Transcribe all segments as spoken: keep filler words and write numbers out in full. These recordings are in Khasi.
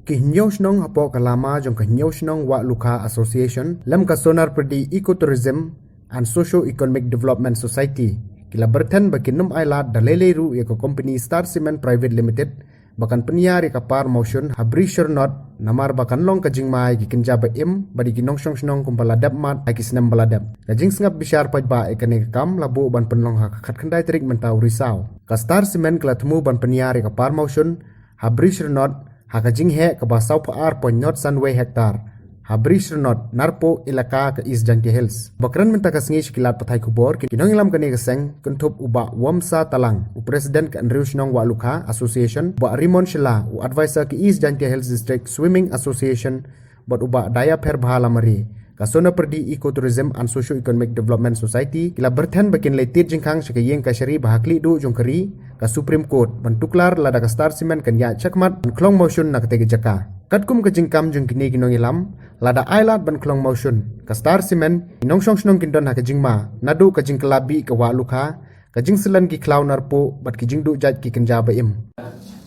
Ki hynñiew shnong hapoh ka lama jong ka hynñiew shnong Wahlukha Association lem ka Sonarpyrdi Ecotourism and Socio-Economic Development Society ki la byrthen ba kin ym ailad da lei lei ruh ïa ka company Star Cement Private Limited ba kan pynïar ïa ka par mawshun ha Bri Shyrnot, namar ba kan long ka jingma ïa ki kynja ba im bad ïa ki nongshong shnong kumba la dep mad ha ki snem ba la dep. Ka jingsngap bishar paidbah ïa kane ka kam la buh ban pynlong ha ka khatkhyndai tarik mynta u Risaw. Ka Star Cement ka la thmu ban pynïar ïa ka par mawshun ha Bri Shyrnot ha ka jingheh kaba sawphew ar point nod san wei hektar ha Bri Shyrnot, Narpuh Elaka, ka East Jaintia Hills. Ba kren mynta ka sngi sha ki lad pathai khubor, ki nongïalam kane ka seng, kynthup u Bah Wamsa Talang, u President ka hynriew shnong Wahlukha Association, Bah Rimon Shylla, u Advisor ka East Jaintia Hills District Swimming Association, bad u Bah Dayapherbha Lamare, ka Sonarpyrdi Ecotourism and Socio-Economic Development Society, ki la byrthen ba kin leit tied jingkhang sha ka ïing kashari ba ha khlieh duh jong ka ri, ka Supreme Court, ban tuklar lada ka Star Cement kan ïaid shakhmat ban khlong mawshun na katei ka jaka. Katkum ka jingkam jong kine ki nongïalam, lada ailad ban khlong mawshun ka Star Cement, ki nongshong shnong kin don ha ka jingma naduh ka jingkylla bih ka Wahlukha, ka jingsylla ki khlaw Narpuh bad ki jingduh jait ki kynja ba im.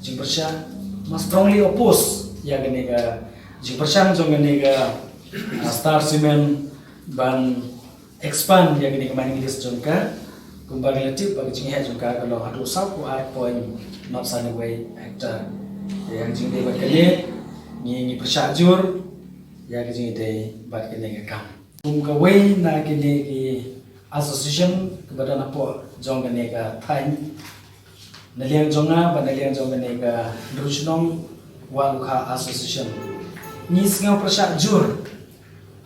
Jingpyrshah, ma strongly oppose ïa kane ka jingpyrshang jong kane ka, ah, Star Cement ban expand ïa kane ka mining lease jong ka, kumba ngi la tip ba ka jingheh jong ka ka long haduh sawphew ar point nod san wei hektar. Ïa ka jingdei bad kane, ngi, ngi pyrshah jur ïa ka jingdei bad kane ka kam. Kum kawei na kine ki association kaba don hapoh jong kane ka thaiñ, na liang jong nga bad na liang jong kane ka hynriew shnong Wahlukha Association, ngi sngew pyrshah jur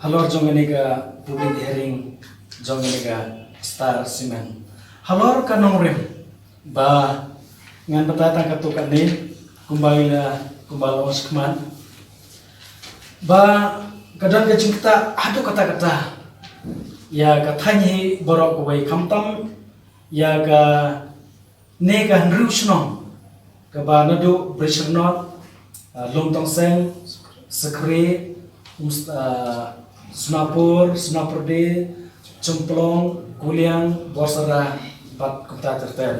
halor jong kane ka public hearing jong kane ka Star Cement halor ka nongrim. Ba ngan batai tang katto katne, kumba ïa, kumba la ong shakhmat, ba ka don ka jingktah haduh katta katta ïa ka thaiñ hi baroh kawei, khamtam ïa kane ka hynriew shnong kaba naduh Bri Shyrnot, ah, Lumtongseng, Skri, um, ah, Sonapur, Sonapyrdi, Chymplong, Kuliang, Borsara bad kumta ter ter.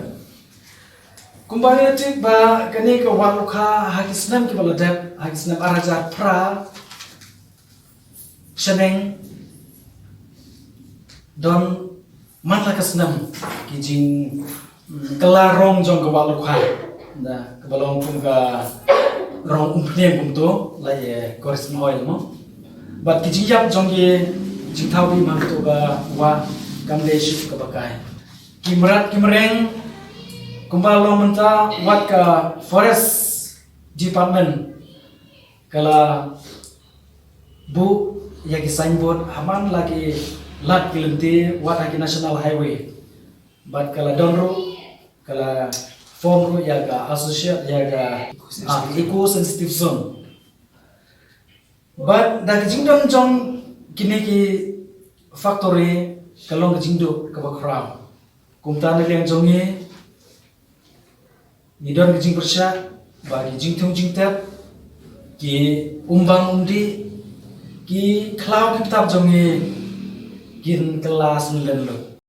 Kumba ngi la tip ba kane ka Wahlukha ha ki snem kiba la dep, ha ki snem ar hajar phra shaneng, don man la ka snem ki jing, mm, kylla rong jong ka Wahlukha, na kaba long kum ka rong umphniang kumto, la ïa koris oil mo. Bad ki jingïap jong ki jingthaw bih man to ba wah kam dei shuh kaba kai. Ki mrad ki mreng, kumba long mynta, wat ka forest department ka la buh ïa ki signboard ha man la ki lad ki lynti, wat ha ki national highway. Bad ka la don ruh, ka la form ruh ïa ka associate, ïa ka, ah, eco sensitive zone. Bad da ka jingdon jong kine ki factory ka long ka jingduh kaba khraw. Kumta na liang jong ngi, ngi don ka jingpyrshah ba ki jingthung jingtep, ki umbang umdih, ki khlaw ki btap jong ngi kin kylla sngewlem lut.